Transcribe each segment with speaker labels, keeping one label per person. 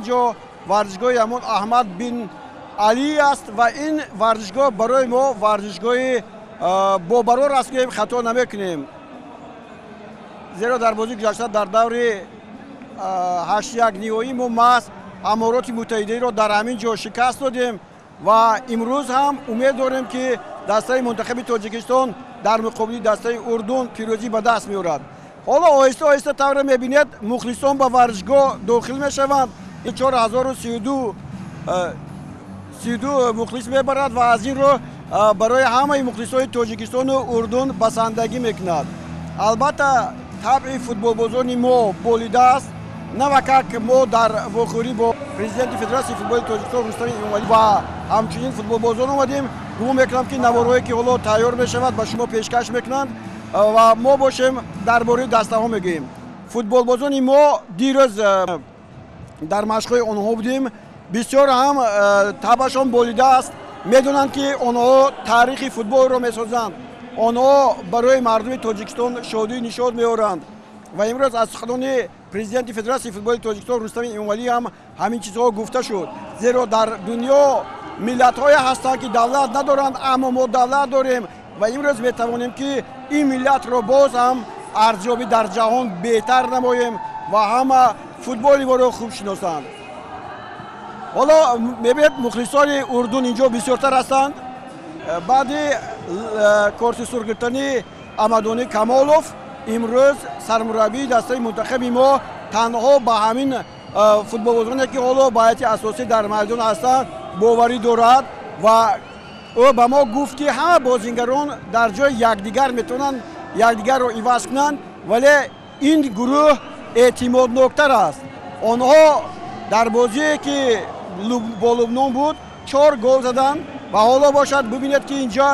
Speaker 1: ҷо варзишгоҳи ҳамон Аҳмад бин Алӣ аст ва ин варзишгоҳ барои мо варзишгоҳи бобарор аст, ки хато намекунем, зеро дар бозии гузашта дар даври 8-1 ниҳоӣ мо маҳз Амороти Муттаҳидаиро дар ҳамин ҷо шикаст додем ва имрӯз ҳам умед дорем, ки дастаи мунтахаби Тоҷикистон дар муқобили дастаи Урдун пирӯзӣ ба даст меорад. Ҳоло оҳиста оҳиста тавре мебинед, мухлисон ба варзишгоҳ дохил мешаванд. 4032 мухлис мебарад ва аз ин рӯ барои ҳамаи мухлисони Тоҷикистону Урдун басандагӣ мекунад. Албатта, табъи футболбозони мо болида аст. Навакак мо дар вохӯрӣ бо президенти Федератсияи футболи Тоҷикистон Рустами Эмомалӣ ва ҳамчунин футболбозон омадем. Гумон мекунам, ки наворҳое ки ҳоло тайёр мешавад, ба шумо пешкаш мекунанд ва мо бошем дар бораи дастаҳо мегӯем. Футболбозони мо дирӯз дар машқҳои онҳо будем, бисёр ҳам табъашон болида аст. Медонанд, ки онҳо таърихи футболро месозанд, онҳо барои мардуми Тоҷикистон шодию нишод меоранд ва имрӯз аз суханони президенти Федератсияи футболи Тоҷикистон Рустами Эмомалӣ ҳам ҳамин чизҳо гуфта шуд, зеро дар дунё миллатҳое ҳастанд, ки давлат надоранд, аммо мо давлат дорем ва имрӯз метавонем, ки ин миллатро боз ҳам арзёбӣ дар ҷаҳон беҳтар намоем ва ҳама футболи моро хуб шиносанд. Ҳоло мебинед, мухлисони Урдун инҷо бисёртар ҳастанд. Баъди корти сурх гирифтани Амадонӣ Камолов, имрӯз сармураббии дастаи мунтахаби мо танҳо ба ҳамин футболбозоне, ки ҳоло ба ҳайати асосӣ дар майдон ҳастанд, боварӣ дорад ва ӯ ба мо гуфт, ки ҳама бозингарон дар ҷои якдигар метавонанд якдигарро иваз кунанд, вале ин гурӯҳ эътимодноктар аст. Онҳо дар бозие, ки бо Лубнон буд, 4 гол заданд ва ҳоло бошад, бубинед, ки инҷо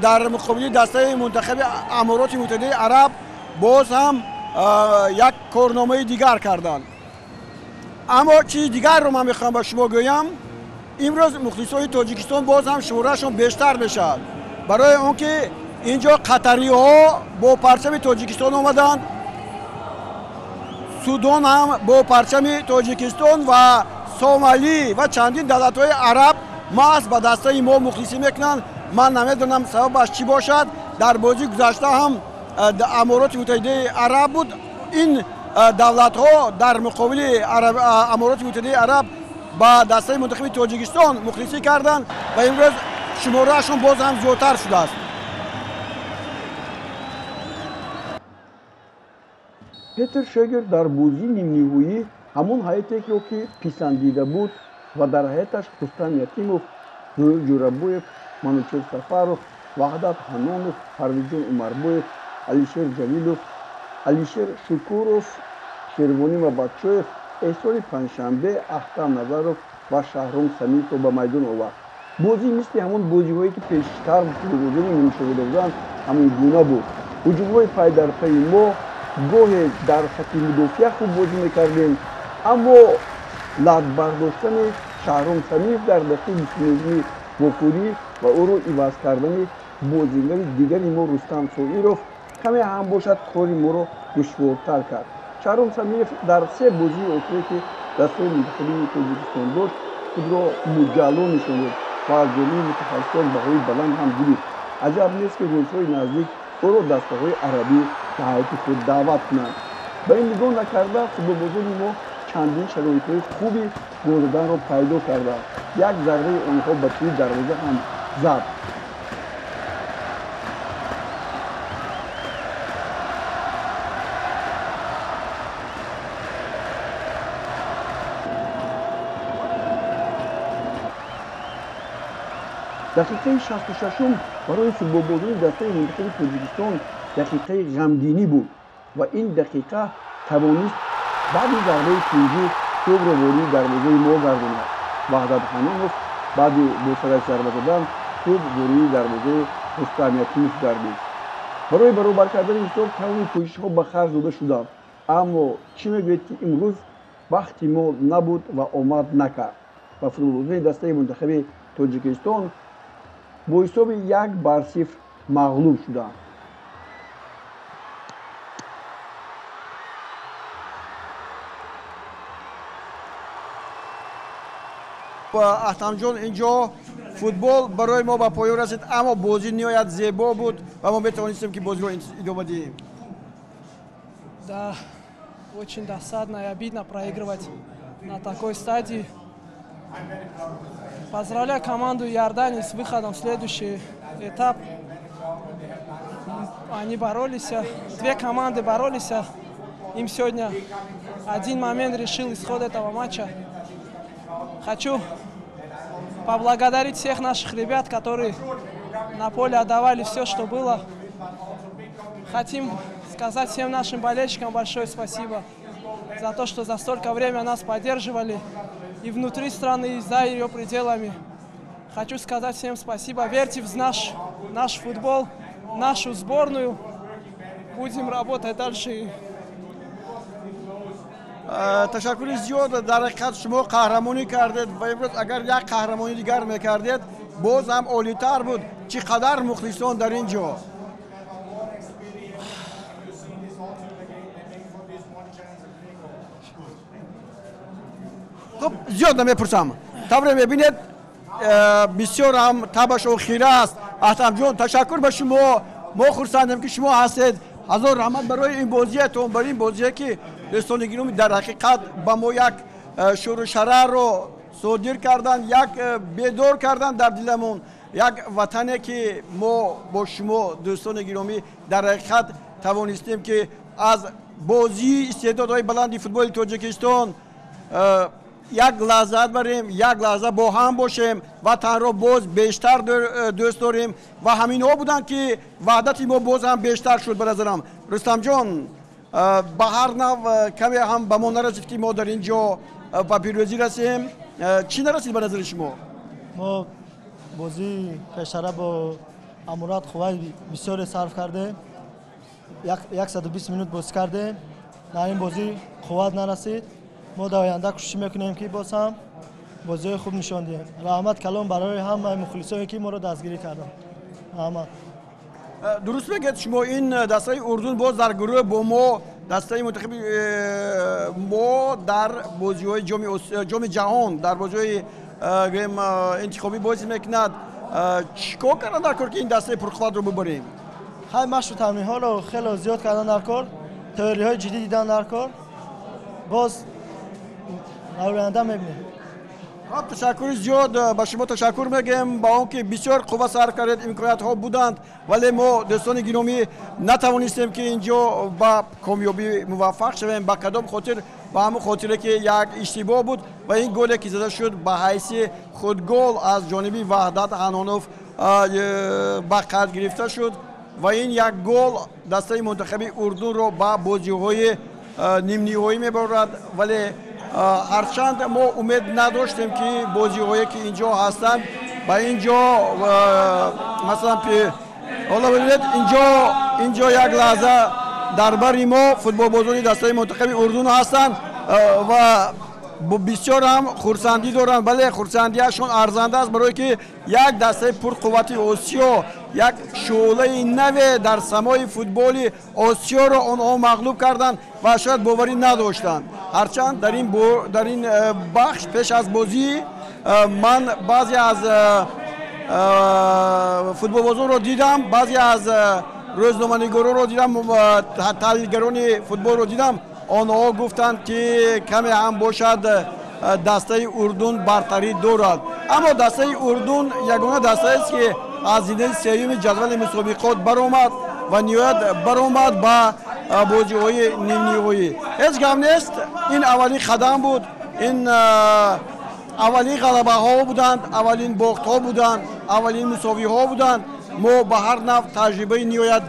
Speaker 1: дар муқобили дастаи мунтахаби Амороти Муттаҳидаи Араб боз ҳам як корномаи дигар карданд. Аммо чизи дигарро ман мехоҳам ба шумо гӯям. Имрӯз мухлисони Тоҷикистон боз ҳам шуморашон бештар мешавад, барои он ки инҷо қатариҳо бо парчами Тоҷикистон омаданд, Судон ҳам бо парчами Тоҷикистон ва Сомалӣ ва чандин давлатҳои араб маҳз ба дастаи мо мухлисӣ мекунанд. Ман намедонам, сабабаш чӣ бошад. Дар бозии гузашта ҳам Амороти Муттаҳидаи Араб буд. Ин давлатҳо дар муқобили Амороти Муттаҳидаи Араб ба дастаи мунтахаби Тоҷикистон мухлисӣ карданд ва имрӯз шумораашон боз ҳам зиёдтар шудааст.
Speaker 2: Петр Шегер дар бозии нимниҳоӣ ҳамон ҳайатеро, ки писандида буд ва дар ҳайаташ Рустам Ятимов, Зоир Ҷӯрабоев, Манучер Сафаров, Ваҳдат Ҳанонов, Парвизҷон Умарбоев, Алишер Ҷалилов, Алишер Шукуров, Шервонӣ Мабатшоев, Эҳсони Панҷшанбе, Ахтам Назаров ва Шаҳром Самиевро ба майдон овард. Бозӣ мисли ҳамон бозиҳое, ки пештар футболбозони мушоҳида буданд, ҳамин гуна буд. Ҳуҷумҳои пайдарпайи мо, гоҳе дар хатти мудофиа хуб бозӣ мекардем, аммо лат бардоштани Шаҳром Самиев дар дақиқаи 29-уми вохӯрӣ ва ӯро иваз кардани бозингари дигари мо Рустам Соиров каме ҳам бошад кори моро душвортар кард. Шаҳром Самиев дар се бозии охире, ки дастаи мунтахабии Тоҷикистон дошт, худро муҷалло нишон дод ва аз ҷониби мутахассисон баҳои баланд ҳам гирифт. Аҷаб нест, ки рӯзҳои наздик ӯро дастаҳои арабӣ ба ҳайати худ даъват кунанд. Ба ин нигоҳ накарда, футболбозони мо чандин шароитҳои хуби гол заданро пайдо карданд. Як зарбаи онҳо ба сӯи дарвоза ҳам зад. Дақиқаи 66-ум барои футболбозони дастаи мунтахаби Тоҷикистон дақиқаи ғамгинӣ буд ва ин дақиқа тавонист баъди зарбаи кунҷӣ тӯбро вориди дарвозаи мо гардонад. Ваҳдат Ҳанонов баъди бо сараш зарба задан тӯб вориди дарвозаи Рустам Ятимов гардид. Барои баробар кардани ҳисоб тамоми кӯшишҳо ба харҷ дода шуданд, аммо чӣ мегӯед, ки имрӯз бахти мо набуд ва омад накард ва футболбозони дастаи мунтахаби Тоҷикистон бо ҳисоби 1-0 мағлуб шуданд.
Speaker 1: Аҳтамҷон, инҷо футбол барои мо ба поён расид, аммо бозӣ ниҳоят зебо буд ва мо метавонистем, ки бозиро идома диҳем.
Speaker 3: Да, очень досадно и обидно проигрывать на такой стадии. Поздравляю команду Иордании с выходом в следующий этап. Они боролись, две команды боролись. Им сегодня один момент решил исход этого матча. Хочу поблагодарить всех наших ребят, которые на поле отдавали все, что было. Хотим сказать всем нашим болельщикам большое спасибо за то, что за столько время нас поддерживали и внутри страны, и за ее пределами. Хочу сказать всем спасибо. Верьте в наш футбол, нашу сборную. Будем работать дальше.
Speaker 1: Ташаккури зиёд. Дар ҳақиқат шумо қаҳрамонӣ кардед ва имрӯз агар як қаҳрамонӣ дигар мекардед, боз ҳам олитар буд. Чӣ қадар мухлисон дар ин ҷо! Хуб, зиёд намепурсам. Тавре мебинед, бисёр ҳам табашо хира аст. Аҳтамҷон, ташаккур ба шумо. Мо хурсандем, ки шумо ҳастед. Ҳазор раҳмат барои ин бозиятон, барои ин бозие, ки, дӯстони гиромӣ, дар ҳақиқат ба мо як шӯру шарарро содир карданд, як бедор карданд дар диламон як ватане, ки мо бо шумо, дӯстони гиромӣ, дар ҳақиқат тавонистем, ки аз бозии истеъдодҳои баланди футболи Тоҷикистон як лаззат барем, як лаҳза бо ҳам бошем, ватанро боз бештар дӯст дорем. Ва ҳаминҳо буданд, ки ваҳдати мо боз ҳам бештар шуд. Ба назарам, Рустамҷон, ба ҳар нав каме ҳам ба мо нарасид, ки мо дар ин ҷо ба пирӯзӣ расем. Чӣ нарасид ба назари шумо?
Speaker 4: Мо бозии пештара бо Амурат қувваи бисёре сарф кардем, 120 минут бозӣ кардем. Дар ин бозӣ қувват нарасид. Мо дар оянда кӯшиш мекунем, ки боз ҳам бозиҳои хуб нишон диҳем. Раҳмат калом барои ҳамаи мухлисое, ки моро дастгирӣ карданд. Раҳмат.
Speaker 1: Дуруст мегӯед шумо. Ин дастаи Урдун боз дар гурӯҳ бо мо, дастаи мунтахаби мо, дар бозиҳои Ҷоми ҷаҳон, дар бозиҳои гӯем интихобӣ бозӣ мекунад. Чӣ кор кардан дар кор, ки ин дастаи пурқувватро бибарем?
Speaker 4: Хай, машқу тамринҳоро хело зиёд кардан дар кор, теориҳои ҷиддӣ дидан дар кор. Боз дар оянда мебинем.
Speaker 1: Хоб, ташаккури зиёд ба шумо. Ташаккур мегӯем ба он ки бисёр қувва сарф кардед, имкониятҳо буданд, вале мо, дӯстони гиромӣ, натавонистем, ки ин ҷо ба комёбӣ муваффақ шавем. Ба кадом хотир? Ба ҳамон хотире, ки як иштибоҳ буд ва ин голе, ки зада шуд, ба ҳайси худгол аз ҷониби Ваҳдат Ҳанонов ба қайд гирифта шуд ва ин як гол дастаи мунтахаби Урдунро ба бозиҳои нимниҳоӣ мебарад. Вале ҳарчанд мо умед надоштем, ки бозиҳое, ки ин ҷо ҳастанд, ба ин ҷо, масалан, ҳоло бибинед, инҷо як лаҳза дар бари мо футболбозони дастаи мунтахаби Урдун ҳастанд ва бисёр ҳам хурсандӣ доранд. Бале, хурсандиашон арзанда аст, барое ки як дастаи пурқуввати Осиё, як шӯълаи наве дар самои футболи Осиёро онҳо мағлуб карданд ва шояд боварӣ надоштанд. Ҳарчанд дар ин бахш пеш аз бозӣ ман баъзе аз футболбозонро дидам, баъзе аз рӯзноманигороро дидам, таҳлилгарони футболро дидам. Онҳо гуфтанд, ки каме ҳам бошад, дастаи Урдун бартарӣ дорад. Аммо дастаи Урдун ягона дастаест, ки аз зинаи сеюми ҷадвали мусобиқот баромад ва ниҳоят баромад ба бозиҳои нимниҳоӣ. Ҳеҷ гап нест, ин аввалин қадам буд, ин аввалин ғалабаҳо буданд, аввалин бохтҳо буданд, аввалин мусовиҳо буданд. Мо ба ҳар нав таҷрибаи ниҳоят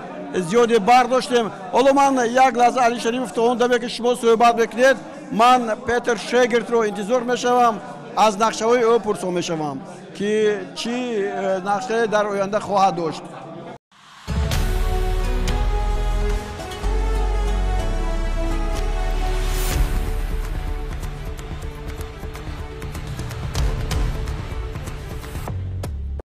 Speaker 1: зиёде бардоштем. Ҳоло ман як лаҳза, Али Шарипов, то он даме, ки шумо суҳбат мекунед, ман Петер Шегертро интизор мешавам, аз нақшаҳои ӯ пурсон мешавам, ки чӣ нақшае дар оянда хоҳад дошт.